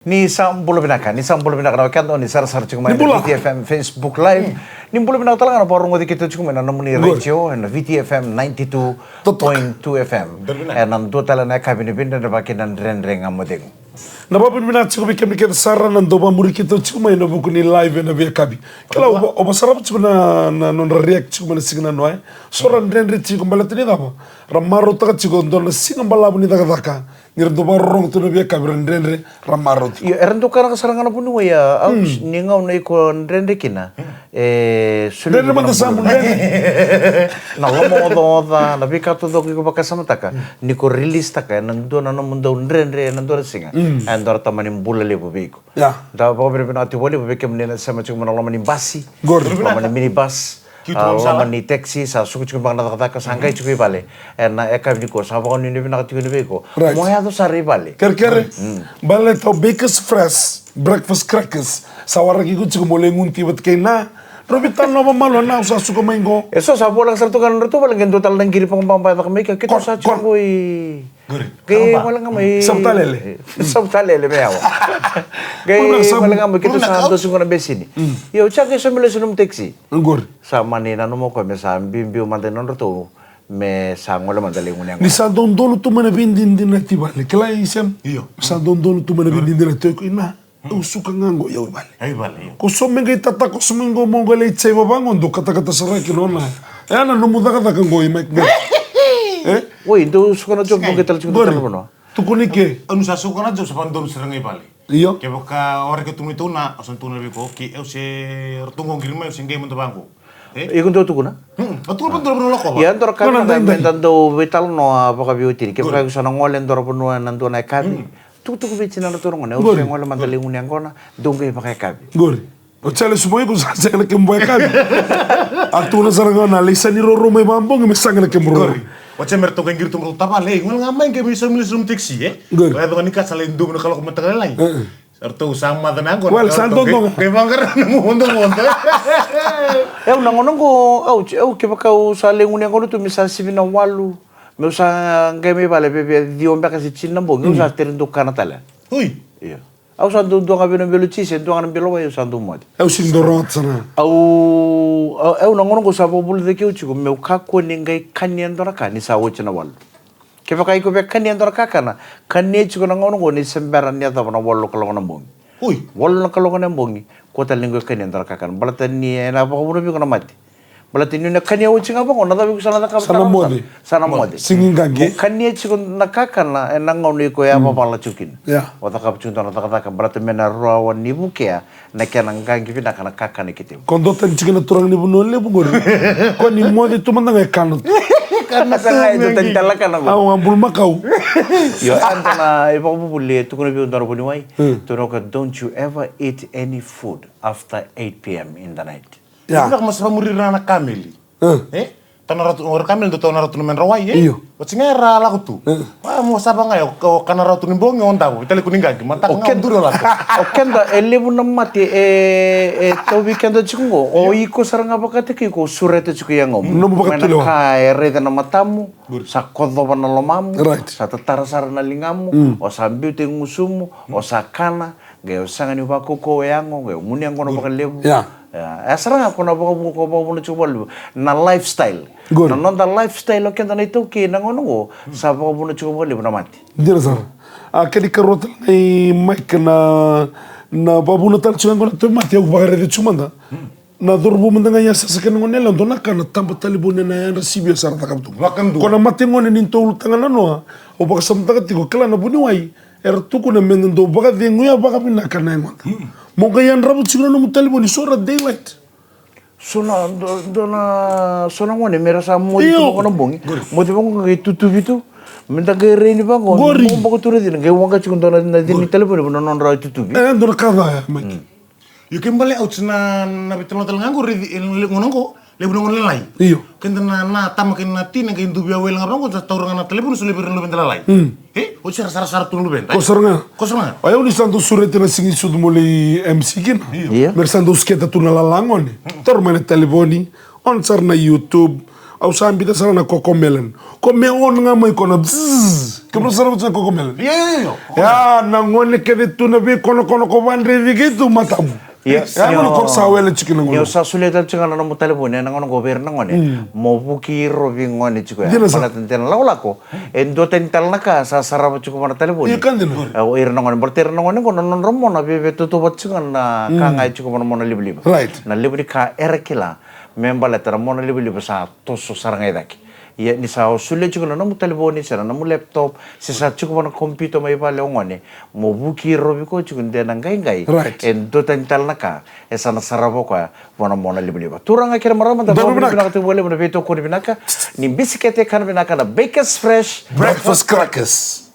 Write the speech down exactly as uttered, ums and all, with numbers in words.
Ni sa bula vinaka, ni sa bula vinaka na wekada, ni sarasara tiko mai na Viti F M Facebook Live. Ni bula vinaka tale ga na vakarogoci keitou tiko mai na nomuni retio, na Viti F M ninety-two point two F M. Ena dua tale na yakavi ni veidredrevaki na Dredre Ga Mo Cegu. Na vakavinavinaka tiko vei kemuni kece sara na dau vakamuri keitou tiko mai ena vuku ni live ena veiyakavi. Kila, o va-, o vakasarava tiko na, na nodra react tiko mai na siga nanoa, e. So ra dredre tiko baleta ni cava? Ra marautaka tiko dua na siga balavu ni cakacaka. Ni ra dau vakarorogo tu na veiyakavi, ra dredre, ra marau tiko. Io, era dau kaya sara ga na vuniwai, a, au, ni gauna iko dredre kina. E, soli dredre mada sa mu dredre. Na lomaocaoca, na veika taucoko iko vakasamataka. Ni ko release taka ena dua na nomu dau dredre ena dua na siga. E dua na tamani bula levu vei iko. Ia. Da vakavinavinaka tiko vakalevu vei kemuni na sema tiko mai na loma ni basi. Qori. Loma ni minibus. A, loma ni taxi, sa suka tiko beka na cakacaka, sa qai tiko i vale. Ena yakavi nikua, sa vakanuinui vinaka tiko yani vei iko. Right. Mo yaco sara i vale. Kerekere. Baleta o Bakers Fresh breakfast crackers sa waraki iko tiko mo lai gunu tiko vata kei na. Drau veitalanoa vakamalua, na au sa suka mai qo. E so sa voleka sara tu ga na nodratou vale, qai dua tale na qiri vakababa e caka mai kea, keitou sa tiko qo i. Qori. Qai gole ga mai. Savu talele. Savu talele me yawa. Qai gole ga mai, keitou sa dosi qo na beseni. Io, sa qai saumi lesu nomu taxi. Qori. Sa mani nanuma o koya me sa biubiu mada i nodratou, me sa gole mada lai gunu yaqona. Ni sa dodonu tu mai na veidinadinati vale. Kila i Sem? Io. Sa dodonu tu mai na veidinadinati, o iko i na. Au suka ga qo, au i vale. Au i vale, io. Ko so me qai tatakoso mai qo mo qai lai jaiva vaqo, dou katakata sara kina o na. E a na nomu cakacaka qo i Mike qo. E? Oi, dou suka na job, qai tala tiko na vanua. Tukuni ke. Au ni sa suka na job, sa vadonu sara ga i vale. Io. Kevaka o raica tu mai tou na, au sa tukuna vei iko, okay, au se ratou qo qiri mai, au se qai mada vaqo. E? Iko dou tukuna? Hmm, au tukuna vei tou na vanua lako va. Ia, dou ra ka me da dau veitalanoa vakaveiwatini. Kevaka iko sa na gole dou ra vanua ena dua na yakavi. Tukutuku vei tinadratou na gone, au se gole mada lai gunu yaqona, dou qai vakayakavi. Qori. O Charles mo iko sa sega na kemu vakayakavi. A tukuna sara ga na lai sa ni roro mai vabogi me saga na kemu roro. Qori. O Charles me ratou qai qiri tu mai tavale, e, gole ga mai qai mai saumi lesu nomu taxi, e? Qori. O yaco ga ni ka sa lai dubu na kaloko mataka lailai. E, e. Sa ratou sa maca na yaqona. Wale, sa dodoga. Qai vaqara na mu vodovodo. E, au na gauna qo, au, au kevaka au sa lai gunu yaqona tu me sa sivi na walu. Meu sa qai mai vale, veve ciwa beka se tini na bogi, au sa tere dau kana tale. Ui. Io. Au sa dau dua ga vei na belo jisi, e dua ga na belo wai, au sa dau moce. Au sini dau rogoca sara ga. Au, au, au na gauna qo sa vakavulici au tiko meu kakua ni qai kania e dua na ka ni sa oti na walu. Kevaka iko via kania e dua na kakana, kania tiko na gauna qo ni se bera ni yacova na walu na kaloko na bogi. Ui. Walu na kaloko na bogi, kua tale ni qai kania e dua na kakana. Baleta ni ena vakavuna vei iko na mate. Baleta ni o na kania oti ga vaqo, na cava iko sa na cakava? Sa na moce. Sa na moce. Sigi qaqi. Mo kania tiko na kakana ena gauna iko yavavala tiko kina. Ia. O cakava tiko dua na cakacaka, baleta me na rawa ni vukea na kena qaqi vinaka na kakana kece. Ko dua tani tiko na turaga ni Vanua Levu qori. Ko ni moce tu mada ga e kana tu. Kana tu ga e dua tani tale kana qo. Au a bulumakau. Io, a dua na ivakavuvuli e tukuna vei au dua na vuniwai. Tukuna o koya, don't you ever eat any food after eight p m in the night. Ia. Vinaka mo sa vakamuri ira na kameli. E? Tau na rautu, o ira kameli dau tau na rautu na medra wai, e? Io. Oti ga era lako tu. Wa, mo sava ga, o, o kana rautu ni bogi, o davo, vitali ku ni qaqi, mataka ga o duri o lako. O keda, e levu na mate, e, e tauvi keda tiko qo. O iko sara ga vakataki iko, o sureta tiko i yagomu. Nomu vakatulewa. Mai na ka e raica na matamu, sa kocova na lomamu, sa tatara sara na ligamu, o sa biuta i gusumu, o sa kana, qai o sega ni vakaukauwa e yago, qai o gunu yaqona vakalevu. Ia. Ia, e sara ga ko na vakavu-, ko vakavuna tiko vakalevu na lifestyle. Qori. Na noda lifestyle o keda na iTaukei na gauna qo, sa vakavuna tiko vakalevu na mate. Dina sara. A, kena ikarua tale ga i Mike na, na vakavuna tale tiko ga qo na tauvimate, au vakaraica tiko mada. Na cauravou mada ga i yasayasa kei na gone yalewa, dua na ka na taba talevoni ena yadra sivia sa ra cakava tu. Vakadua. Ko na mategone ni tou ulutaga nanoa, au vakasamataka tiko, kila na vuniwai, era tukuna me da dau vakaceguya vakavinaka na yagoda. Mo qai yadrava tiko na nomu talevoni, so ra daylight. So na, dua, dua na, so na gone me ra sa moce tu vaqo na bogi. Qori. Moce vaqo qai tutuvi tu. Me da qai raini vaqo, mo boko tu na cina, qai waqa tiko dua na, na cina ni talevoni, vanua nodra tutuvi. E, dua na ka ca ya, Mike. Io, ke bale au tsi na, na veitalanoa tale ga qo, raici, e, le, gona qo, levu na gone lalai. Io. Keda na, na tama kei na tina, qai duvi a wele ga vaqo, sa taura ga na talevoni, solia vei ira na luveda lalai. E, oti era sarasara tu na luveda. Ko sara ga. Ko sara ga. O yau ni sa dau sureta na Siga ni Sucu mo lai M C kina. Io. Me ra sa dau sketa tu na lala gone. Taura mai na talevoni, on sara na YouTube, au sa biuta sara na Cocomelon. Ko me on ga mai ko na bzzz. Ke mo sarava tiko na Cocomelon. Io, io, io. Ya, na gone kece tu na veikonakona ko vadrevi kei tu matamu. Ia, Ya, gone ko sa wele tiko na Ni o gone. sa solia tale tiko ga na nomu talevoni ena gauna oqo vei ira na gone. Mo vuki rovi gone tiko ya. Dina sa. Baleta ni dena lakolako e dua tani tale na ka sa sarava tiko vua na talevoni. Ia, ka dina. E, o ira na gone, baleta ira na gone oqo na nodra mona veiveitauvatataki tiko ga na ka ga e tiko vua na mona livaliva. Right. Na levu ni ka era kila me baleta na mona livaliva sa toso sara ga i cake. Ia ni sa o solia tiko na nomu talevoni se na nomu laptop se sa tiko vua na computer mai vale o gone, mo vuki rovi koya tiko de na qaiqai. Right. E dua tani tale na ka e sa na sarava o koya vua na mona livaliva. Turaga kei na marama, da Donu vakavinavinaka vinaka. Vinaka tiko vakalevu na veitokoni vinaka ni bisikete kana vinaka na Bakers Fresh. Breakfast crackers.